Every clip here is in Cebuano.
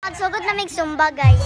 Magsugod na mig Zumba, guys.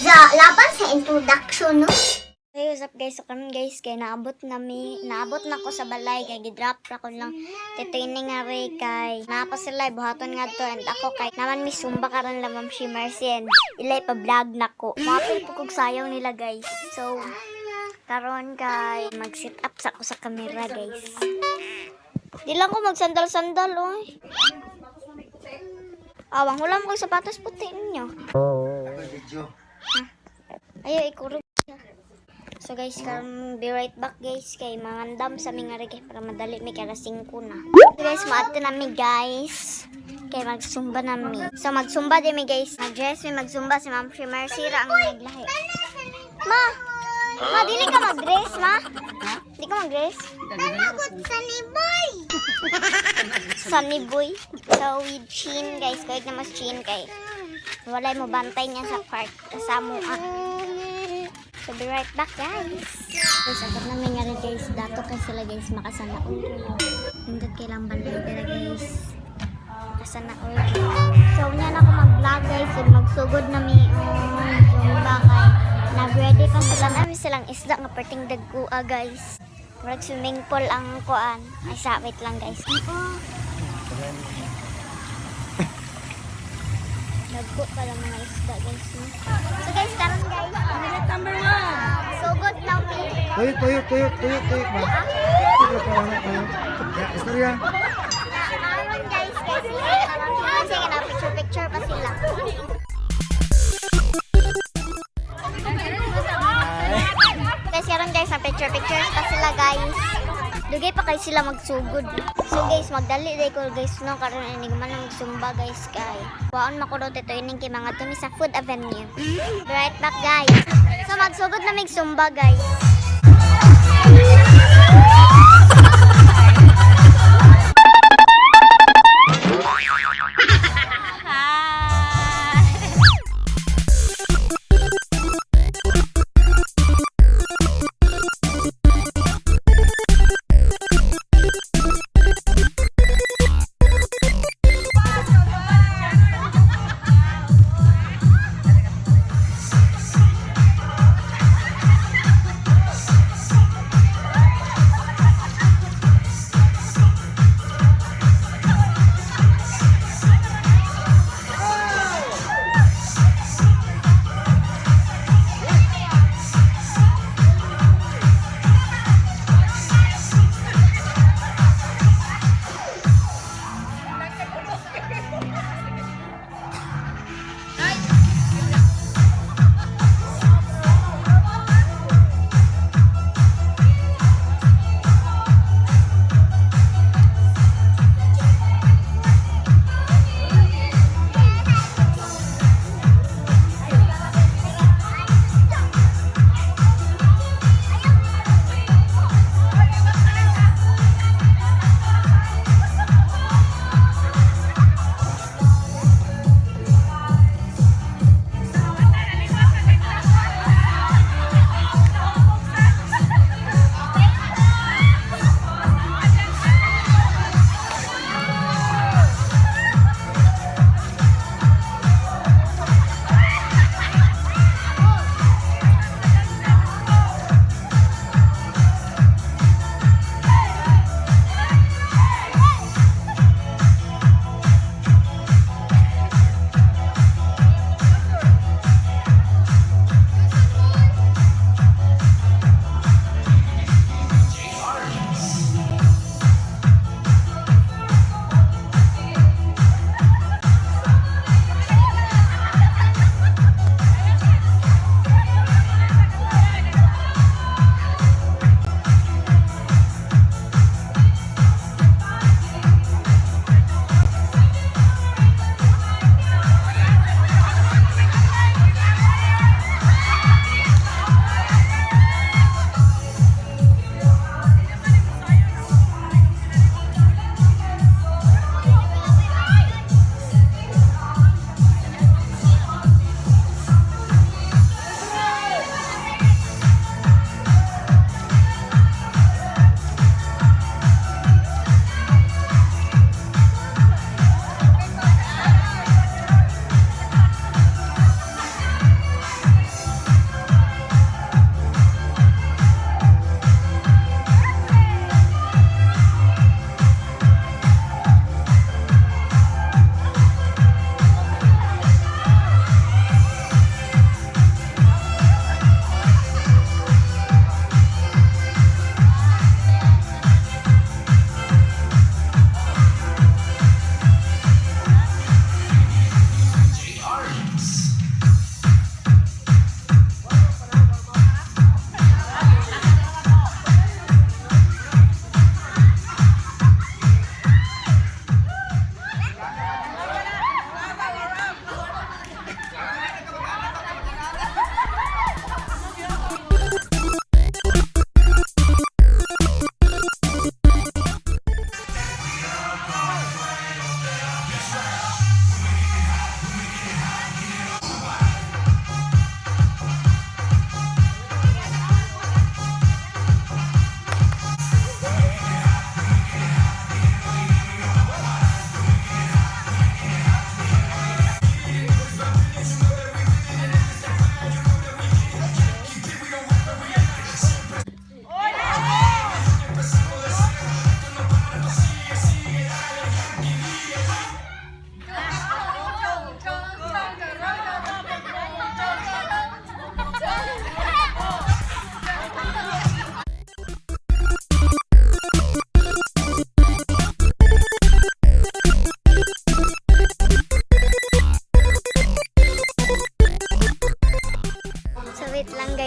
Sa laban sa introduction, no? Hey, what's up, guys? So karon, guys, kay naabot na mi, naabot na ko sa balay kay gidrop ra ko lang titraining nga re kay naa pa sila buhaton nga to and ako kay naman mi Zumba karon lang, Ma'am si Mercy, and ilay pa vlog na ko. Mapil po kog sayaw nila, guys. So karon kay mag sit up sa ako sa camera, guys. Di lang ko magsandal-sandal oy. Awang wala mo kog sapatos puti ninyo. Video. Ayo, ikurog siya. So guys, karon be right back, guys, kay mangandam sa mga kay para madali mi kay alas 5 na. So guys, maadto na mi, guys. Kay magsumba na mi. So magsumba din mi, guys. Mag-dress mi magsumba si Ma'am si Mercy ra ang naglahi. Ma! Ma, dili ka mag-dress, ma? Di ka mag-dress? Tanagot Sunny Boy! Sunny boy. So with Chin, guys, kahit na mas Chin kay walay mo bantay niya sa park kasamo ah. So be right back, guys. Guys, agad namin nga rin, guys. Dato kay sila, guys, makasana all. Nindot kay lang balay dira, guys. Makasana all. So unya na ako mag-vlog, guys. And magsugod na mi Zumba kay nag-ready pa sila. Nami silang isda nga perting dagkua, guys. Murag swimming pool ang kuan. Ay sa, wait lang, guys. Oh. Dagko pala mga isda, guys. No? So guys, karon, guys. Minute number 1. Sugod na mi. Tuyok, tuyok, tuyok, tuyok, tuyok ba? Tuyok, tuyok, tuyok. Ya, istorya. Karon, guys, guys, kasi na picture picture pa sila. Guys, karon, guys, na picture pictures pa sila, guys. Dugay pa kay sila magsugod. So guys, magdali day ko, guys, no, karon ini man magsumba, guys, kay. Waon mako tito ining kay mga tumi sa Food Avenue. Be right back, guys. So magsugod na mig Zumba, guys.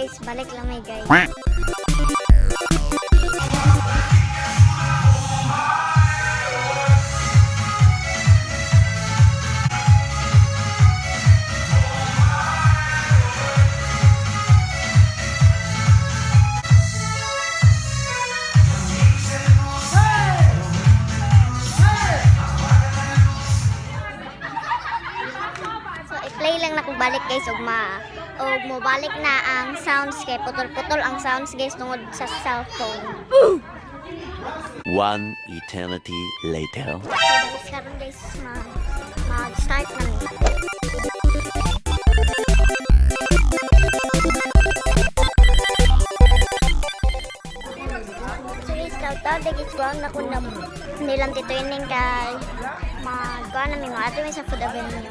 Guys, balik lang may, guys. So i-play lang na kung balik, guys, ug ma og mobalik na ang sounds kay putol-putol ang sounds, guys, tungod sa cellphone. One eternity later. So guys, karon, guys, mag-start na mi. So guys, taw-taw guys, kuha na ko na nilang Tito Ining kay mag-kuha na mi mga mi sa Food Avenue.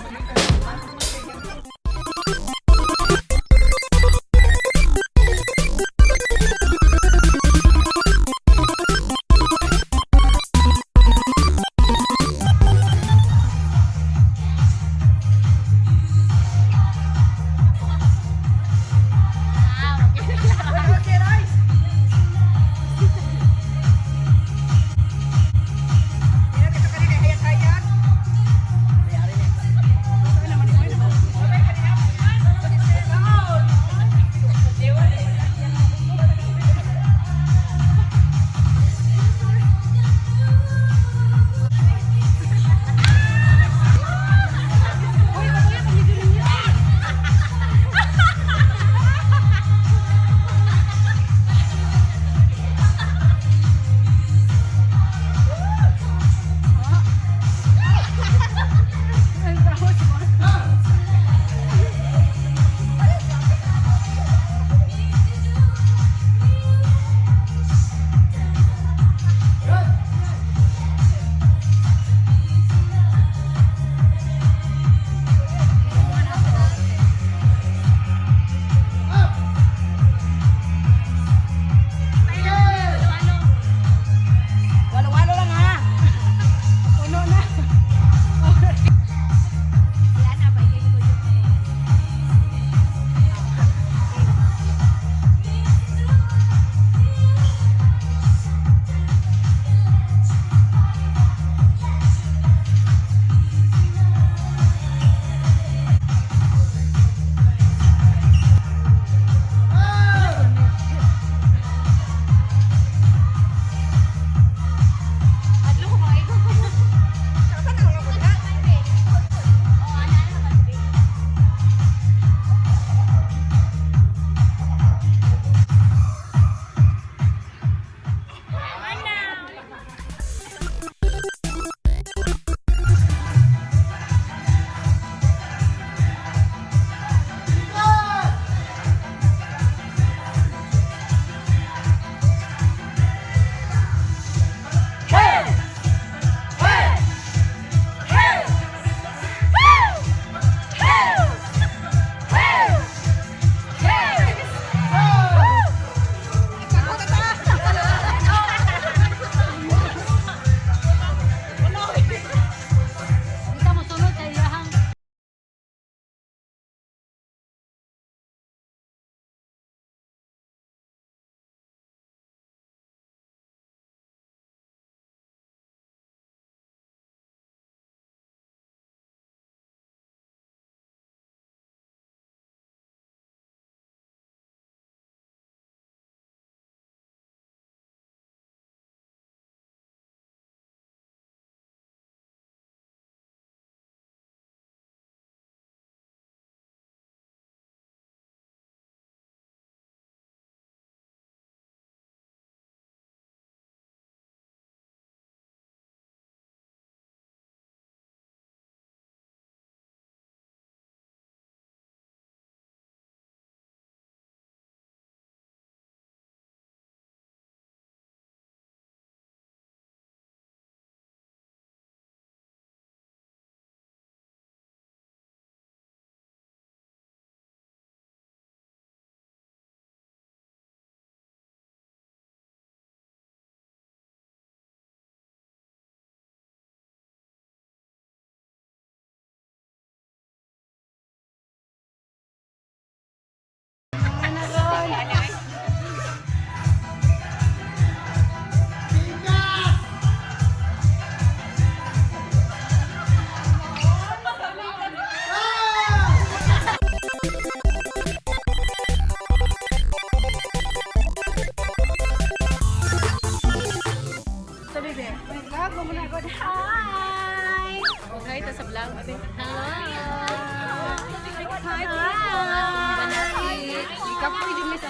Hi,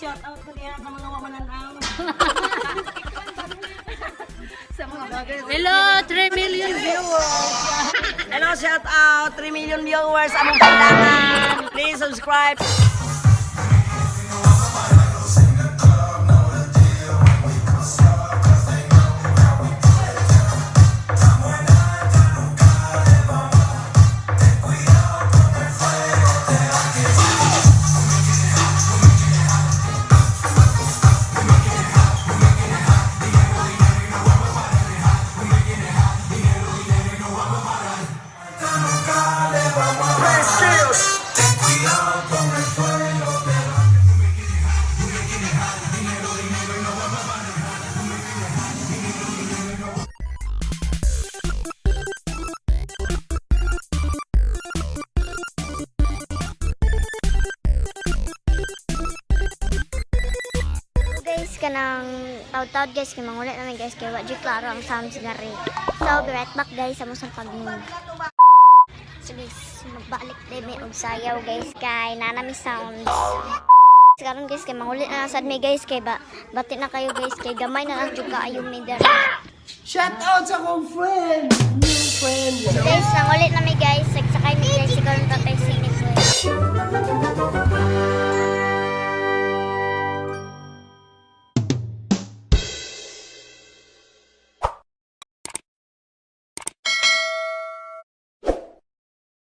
shout out ko niya sa mga wamananaw. Hello, 3 million viewers. Hello, shout out 3 million viewers among kailangan. Please subscribe. So guys, kanang taud-taud guys, kay mangulit namin guys, kay wa jud klaro ang sounds na rin. So, be right back guys, sa mong pag-move. So guys, magbalik din may og sayaw guys, kay nanami sounds. Karon guys, kay mangulit na lang sad mi guys, kay ba, bati na kayo guys, kay gamay na lang jud kaayo mi dere. Shout out sa akong friend! New friend! So guys, nangulit na mi guys, nagsakay mi guys, siguro tatay sini boy.